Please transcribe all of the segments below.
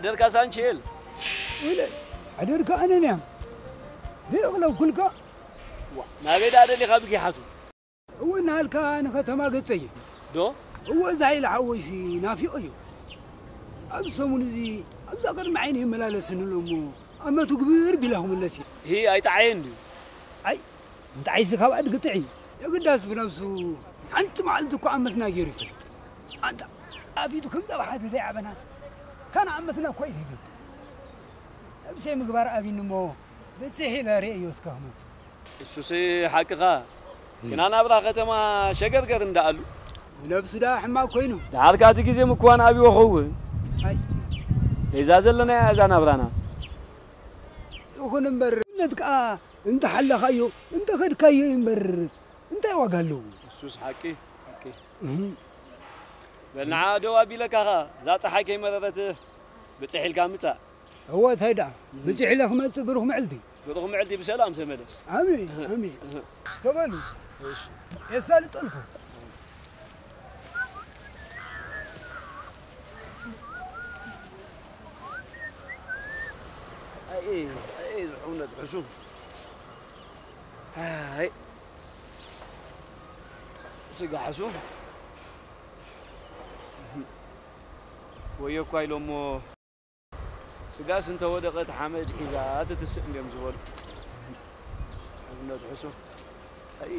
ደርካ ሳንቼል። ኢለ፣ ኣደርካ ኣነንያ። ደቕለኩልካ። ዋ፣ ናበይ ደኣ ደሊኻ ብጊሓቱ? እወ፣ ናልካ ንኸተማ ገጸየ። ዶ? እወ፣ እዛ ኢለ ሓወይሲ ናፊቐዮ። ኣብ ሰሙን እዚ ኣብዛ ቅድሚ ዓይነ ይመላለስን ኣሎ እሞ፣ ኣመቱ ግብር ቢላ ክምለስ እየ። ሂ፣ ኣይጠዓየን ድዩ? ኣይ፣ እንተዓይሲ ካብ ኣድጊ ጥዒ። የግዳስ ብነብሱ ሓንቲ መዓልቲ እኮ ኣመትና ገይሩ ይፈልጥ። ኣንታ ኣፊቱ ከምዛ ብሓደ ደይ ዓበናስ። ካን ኣመትና እኮ እዩ ደገብ። ነብሰይ ምግባር ኣብይኒ እሞ ብጽሕ ኢለ ርእዮ እስከ ክመት። እሱስ ሓቅኻ። ግና ናብራ ከተማ ሸገርገር እንዳኣሉ። ብነብሱ ደኣ ሕማቅ ኮይኑ። ደሓርካ እቲ ግዜ ምኳን ኣብይዎ ኸውን። ኣይ። እዛ ዘለናያ እዛ ናብራና። ይኹን እምበር፣ እምነት ከኣ እንተ ሓለኻዮ፣ እንተ ኸድካዮ እዩ እምበር፣ እንታይ ዋጋ ኣለዎ? እሱስ ሓቂ፣ ሓቂ። እህ። በል ንዓ ደው ኣቢለካ ኸኣ፣ እዛ ጸሓይ ከይመረረት ብጽሕ ኢልካ ምጻእ። እወ፣ እንታይ ደኣ? እህ። ብጽሕ ኢለ ክመጽእ ብሩኽ መዕልቲ። ብሩኽ መዕልቲ ብሰላም ተመለስ። ኣሜን፣ ኣሜን። እህ። እስከ በሉ። እሺ። የሳልጠልኩ። ኣይ፣ ኣይ፣ ዝሑነት ሕሱም። ኣይ። ስጋ ሕሱም። ወዮ እኳ ኢሎሞ ስጋስ እንተወደቐት ሓመድ ሒዛ ትትስእ እንድዮም ዝበሉ። ሕሱምነት ሕሱም። ኣይ።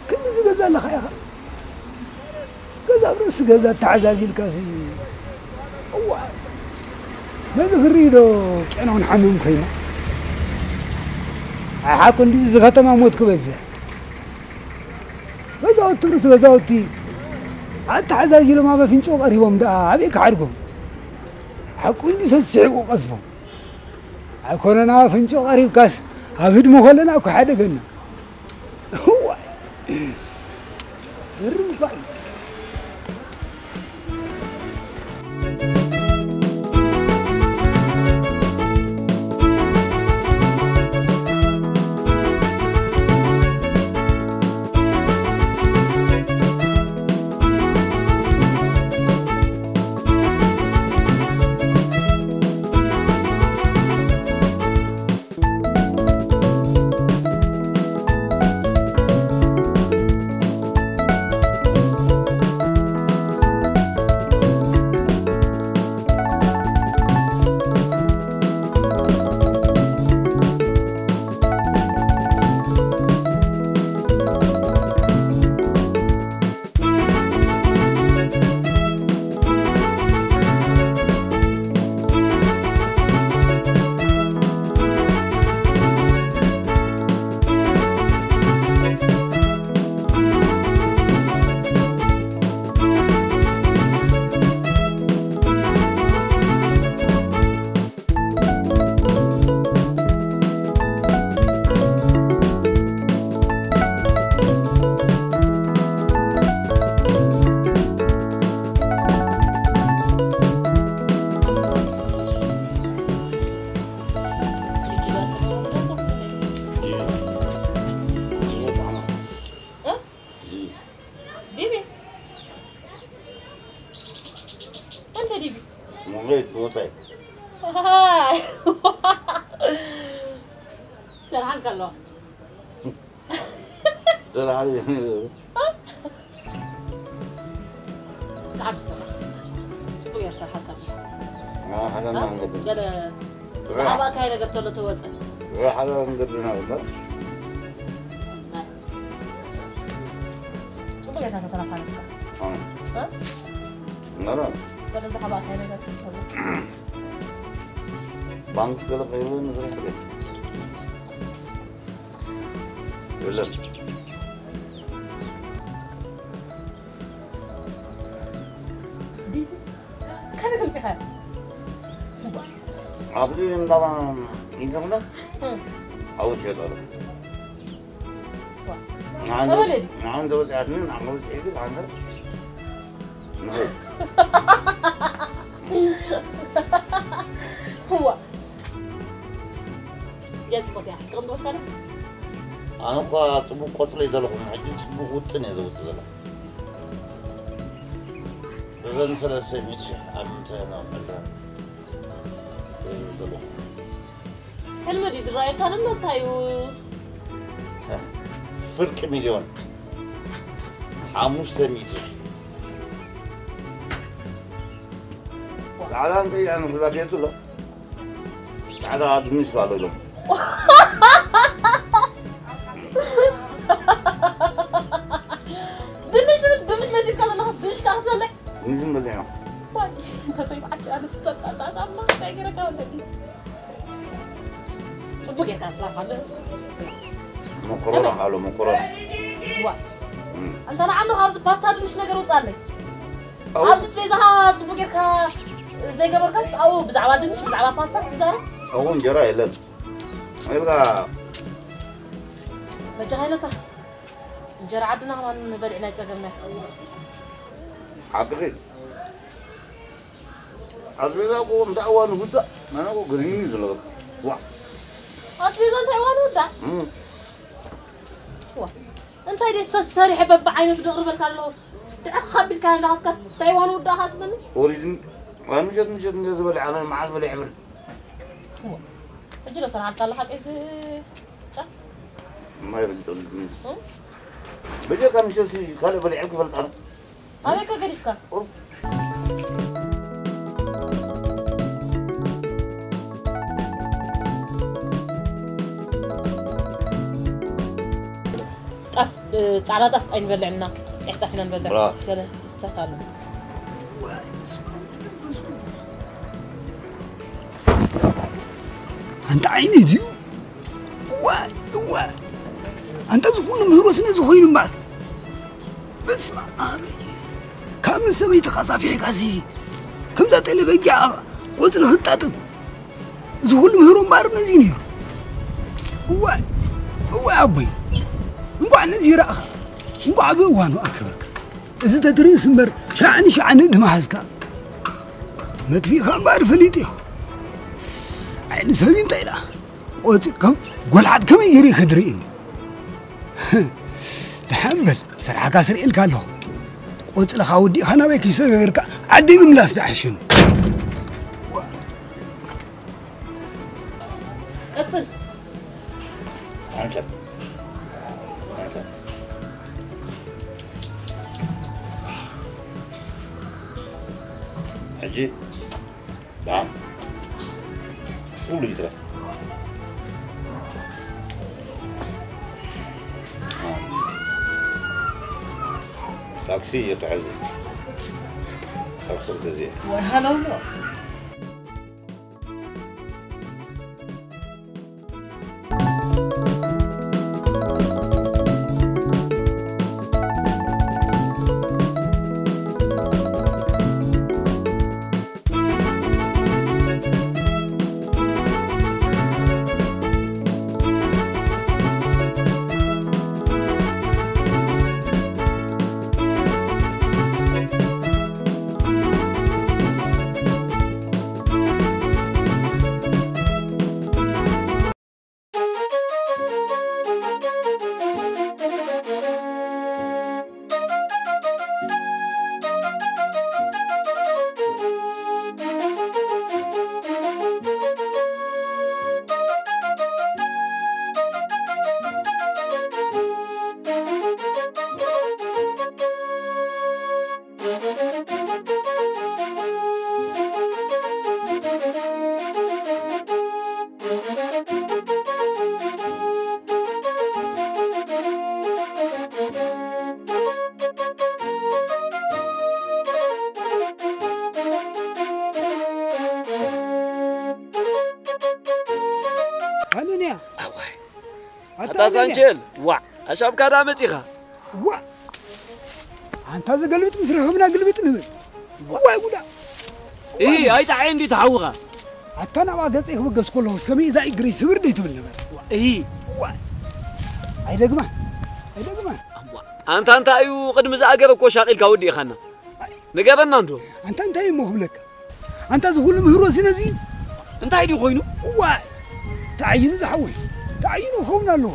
ክንዲ ዝገዛ ኣለኻ ኢኻ። ገዛ ኣብ ርእሲ ገዛ ተዓዛዚልካሲ። እዋ። ነዚ ክርኢ ዶ ጨና ክንሓምም ኮይና? ኣይ ሓቁ እንዲ እዚ ከተማ ሞት ክበዝሕ። ገዛውቲ ርእሲ ገዛውቲ ኣተሓዛዚሎም ኣብ ኣፍንጭኡ ቀሪቦም ደኣ ኣበይ ክሓድጎም? ሓቁ እንዲ ሰስሒቑ ቀዝፎም። ኣይኮነን ኣብ ኣፍንጭኡ ቀሪብካስ ኣብ ህድሞ ከለና እኮ ሓደገና። እዋይ። ግርም እኳ እዩ። طيب. ሰራሓልካ ኣለዋ። ተላዓሊ። ብጣዕሚ ሰራሕ። ጽቡቅ እያ ሰራሓልካ። ኣሓዳና መንገዲ። ገለ ብዛዕባ ካይ ነገር ተሎ ተወጸ። ራሓላ መንገዲ ናውታ። ጽቡቅ እያ ተተራፋልካ። ናላ ገለ ብዛዕባ ካይ ነገር ተሎ። ባንክ ገለ ከይሉ ንዝረፍ የለን። ከመይ ከምፂኻ? ኣብዚ እንዳባ ይዘምለ ኣብኡ ትሸጠሉ። ንዓን ተወፂኣትኒ ንዓን ውፅዒት ብሓንሳብ ንኸይድ እዋ ገጽ ቦትያ ትቕምጥ ወስካለ ኣነ እኳ ፅቡቅ ቆፅሊ ዘለኹም ሕጂ ፅቡቅ ውጥን እየ ዘውፅእ ዘለኹ። እዘን ሰለስተ ሚእቲ ሺሕ ኣብ ምንታይ ኢና ንውዕል ዘለና? ዘለኹ ሕልሚ ድዩ ዝረኣየካ? ንብሎ እንታይ እዩ? ፍርቂ ሚልዮን ሓሙሽተ ሚእቲ ሺሕ። ጻዕዳ እንታይ እያ ንፍላ ጌቱ ኣሎ? ጻዕዳ ድንሽ ባሎ ኢሎም። ድንሽ ብል ድንሽ መሲልካ ዘለኻስ ድንሽ ከዓ ክትበልዕ? ድንሽ ንበልዕ ኢና። ዋይ ተተይ በዓል ኣነስ ተጣጣጣ ኣላ እንታይ ገረካ ወለዲ? ጽቡቅ ጌርካ ትላፍ ኣለ። መኮሮና ኣሎ መኮሮና። ዋ እንተ ንዓሉ ካብዚ ፓስታ ድንሽ ነገር ውጻለይ። ኣብዚ ስፔዛኻ ጽቡቅ ጌርካ ዘይገበርካስ ኣብኡ ብዛዕባ ድንሽ ብዛዕባ ፓስታ ክትዛረብ? ኣብኡ እንጀራ የለን። ኢልካ በጃኻ ኢለካ እንጀራ ዓድና ከማን በሊዕና ኣይጸገብናዮ። ሓቅኺ ኣስቤዛ እኮ እንታይ እዋኑ ውዳእ? ኣነ እኮ ገሪሙኒ ዘሎ በቃ። ዋ ኣስቤዛ እንታይ እዋኑ ውዳእ? እም፣ ዋ እንታይ ደስ ሰሪሐ በብዓይነቱ ደቕርበልካ ኣለኹ። ድዕኽ ኣቢልካ እንዳኸድካስ እንታይ እዋኑ ውዳእ ካትብለኒ? ኦሪጅን ኣነ ምሸት ምሸት እንደ ዝበልዕ ኣነ መዓስ በሊዐ ይብል። ሕጂ ዶ ሰራሓልካ ኣለኻ ቀይስ ጫ? ማይ ይፈልጠሉ። በጀካ ምሸት ካልእ በሊዐ ክፈልጥ ኣነ። ኣበይ ከ ገዲፍካ? ጣፍ እ፣ ጻዕዳ ጣፍ ኣይንበልዕና ቀይሕ ጣፍ ኢና ንበልዕ። ብራ። ገለ እንስሳት ኣሎ። ኣንተ ዓይኒ ድዩ? እዋይ እዋይ ኣንተ እዚ ኩሉ ምህሮ ስለ ዝኾይኑ እምበኣር በስመ ኣብ ካብ ምስ ሰበይትኻ ሳፊሕካሲ ከምዛ ጤለ በጊዓ ቆፅሊ ክጣጥብ እዚ ኩሉ ምህሮ እምበኣር ነዚ ነይሩ እዋይ እዋይ ኣቦይ እንቋዕ ነዚ ረእኻ እንቋዕ ብእዋኑ ኣከበካ እዚ ተትርእስ እምበር ሻዕኒ ሻዕኒ ድመሃዝካ መጥፊእኻ እምበኣር ፈሊጥ እዮ ዓይኒ ሰብ እዩ እንታይ ኢላ ቆፂ ከም ጎልሓት ከመይ ገይሩ እዩ ከድርኢኒ ደሓን በል ስራሕካ ስርኤልካ ኣለኹ ቆፅልኻ ወዲእኻ ናበይ ከይሰገርካ ዓደይ ምምላስ ዳሕሽን ቀፅል ሓንሳብ ሓንሳብ ሕጂ ደሓን ኩሉ ይትረፍ ታክሲ እየ ክሕዝ ታክሲ ክገዝእ እየ ወይ ሃለውሎ ኣነንያ ኣዋይ ኣታ ኣታ ኣነንያ ሳንቸል ዋዕ ኣሻብካ ዳ መጺኻ ዋዕ ኣንታ ዘገልብጥ ምስ ረኸብና ግልብጥ ንብል ዋይ ጉዳ እሂ ኣይጣዓየ እንዲ ተሓውኻ ኣታ ናብኣ ገጸይ ክብገስ ከለኹስ ከመይ እዛ እግረይ ስብር ደይ ትብል ነበር እሂ ዋይ ኣይደግማን ኣይደግማን ኣንታ እንታይ እዩ ቅድሚ ዝኣገረ እኮ ሻቒልካ ወዲእኻና ንገረና እንዶ ኣንታ እንታይ እሞ ክብለካ ኣንታ እዚ ኩሉ ምህሮ እዚ ነዚ እንታይ ድዩ ኮይኑ እዋይ ተዓይኑ ዝሓወይ ተዓይኑ ክኸውን ኣለዎ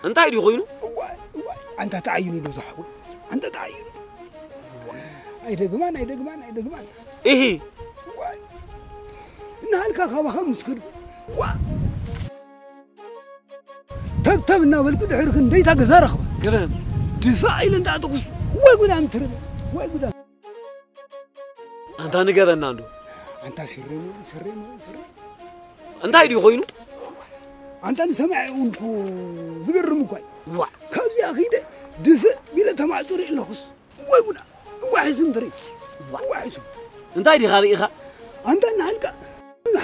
እንታይ ድዩ ኮይኑ እዋይ እዋይ ኣንታ ተዓይኑ ዶ ዝሓወይ ኣንታ ተዓይኑ ኣይደግማን ኣይደግማን ኣይደግማን እሂ እዋይ እናሃልካ ካባኻ ምስ ከድኩ ዋ ተብተብ እናበልኩ ድሕሪ ክንደይታ ገዛ ረኽባ ግርም ድፋዕ ኢለ እንዳ ተኹስ ወይ ጉዳም ትርብ ወይ ጉዳም ኣንታ ንገረና እንዶ ኣንታ ስረሙ ስረሙ ስረሙ እንታይ ድዩ ኮይኑ ኣንታ ንሰማዒ እውን እኮ ዝገርም እኳ እዩ ዋ ካብዚኣ ኺደ ድፍእ ቢለ ተማዕጥሩ ኣለኹስ ወይ ጉዳ እዋ ሕስም ትሪ እዋ ሕስም እንታይ ዲኻ ርኢኻ ኣንታ እናሃልካ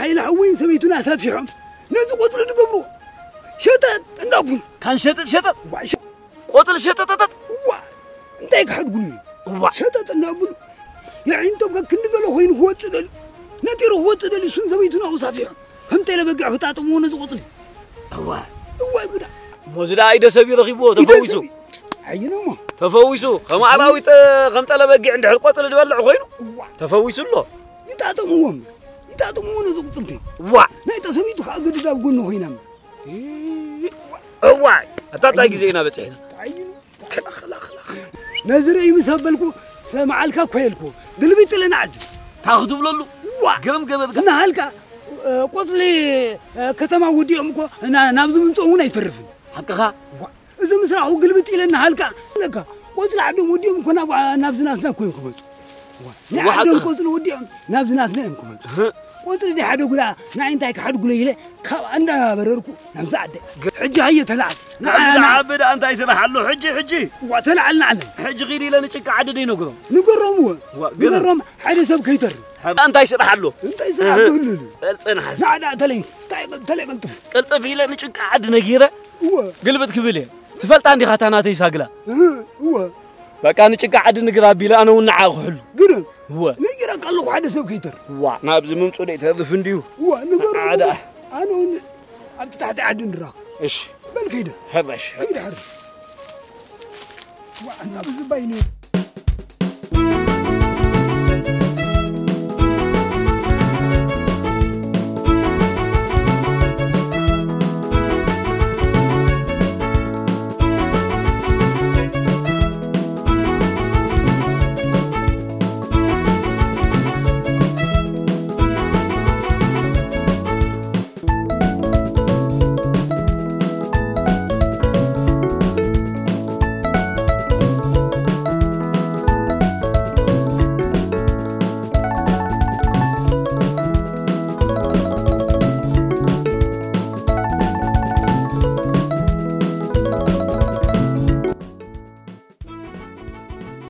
ሓይሊ ሓወይን ሰበይቱን ኣሳፊሖም ነዚ ቆፅሊ ዝገብርዎ ሸጠጥ እንዳቡን ካን ሸጠጥ ሸጠጥ ዋይ ሸ- ቆፅሊ ሸጠጠጠጥ እዋ እንታይ ክሓድጉን እዩ እዋ ሸጠጥ እንዳቡን የዒንቶም ከክንዲ ገለ ኮይኑ ክወፅእ ደልዩ ነጢሩ ክወፅእ ደልዩ እሱን ሰበይቱን ኣብኡ ሳፊሖም ከም ተለበጊዕ ክጣጥምዎ ነዚ ቆፅሊ እዋ እዋይ ጉዳ እሞ እዚ ደኣ ኢደ ሰብ እዩ ረኺብዎ ተፈዊሱ ኢደ ሰብ እዩ። ዓይኖሞ ተፈዊሱ ከም ኣራዊት ከም ጠለበጊዕ እንድሕር ቆፅሊ ዝበልዕ ኮይኑ እዋ ተፈዊሱ ኣሎ ይጣጥምዎም ይጣጥምዎ ነዚ ቁፅልቲ ዋ ናይታ ሰበይቱ ከዓ ገድድ ኣብ ጎኒ ኮይና እምበር። እዋይ ኣታ እንታይ ግዜ ኢና በፂሕና ዓይኑ ክላኽ ክላኽ ክላኽ ነዚ ርእይ ምስ ኣበልኩ ሰማዓልካ እኮ የልኩ ግልቢጥ ኢለ ንዓዲ እንታይ ክትብለሉ ዋ ገም ገበትካ እናሃልካ እ፣ ቆፅሊ እ፣ ከተማ ወዲኦም እኮ ና- ናብዚ ምምፅኦም እውን ኣይተርፍን ሓቅኻ ዋ፣ እዚ ምስራኹ ግልብጥ ኢለ እናሃልካ ኣለካ ቆፅሊ ዓዶም ወዲኦም እኮ ናብ ናብዚ ናትና እኮ እዮም ክመፁ ዋ፣ ናይ ዋ፣ ዓዶም ሓቅኻ። ቆፅሊ ወዲኦም ናብዚ ናትና እዮም ክመፁ እህ። ቆፅሊ ዳይ ሓደ ጉዳ ንዓይ እንታይ ክሓድጉለ ኢለ ካብ እንዳበረርኩ ናብዚ ዓደ ሕጂ ሃየ ተላዓል ንዓ- ንዓ- ንዓቢ ደኣ እንታይ ስራሕ ኣሎ ሕጂ ሕጂ ዋ፣ ተላዓል ንዓለ ሕጂ ኺድ ኢለ ንጭቃ ዓዲ ደይነግሮም ንገሮም እወ ዋ፣ ግን- ንገሮም ሓደ ሰብ ከይተርፍ እንታይ ስራሕ ኣሎ እንታይ ስራሕ እህ። ክህልሉ ጸንሓስ ንዓ ደኣ ተለይ እንታይ በል ተለይ ቀልጥፍ ቀልጥፍ ኢለ ንጭቃ ዓዲ ነጊረ እወ ግልብጥ ክብል እየ ትፈልጣ እንዲኻ እታ ናተይ ሳግላ እህ፣ እወ በቃ ንጭቃ ዓዲ ንግር ኣቢለ ኣነ እውን ንዓ ክሕሉ ግደን እወ ነጊረካ ኣለኹ ሓደ ሰብ ከይተር ዋ ናብዚ ምምፁ ዶ ይተርፍ እንድዩ እወ ንገር ዓዳ ኣነ እውን ኣብቲ ታሕቲ ዓዲ ንራኸ እሺ በል ከይደ ሕረሽ ከይደ ሕር ዋ እንታ ብዝባይ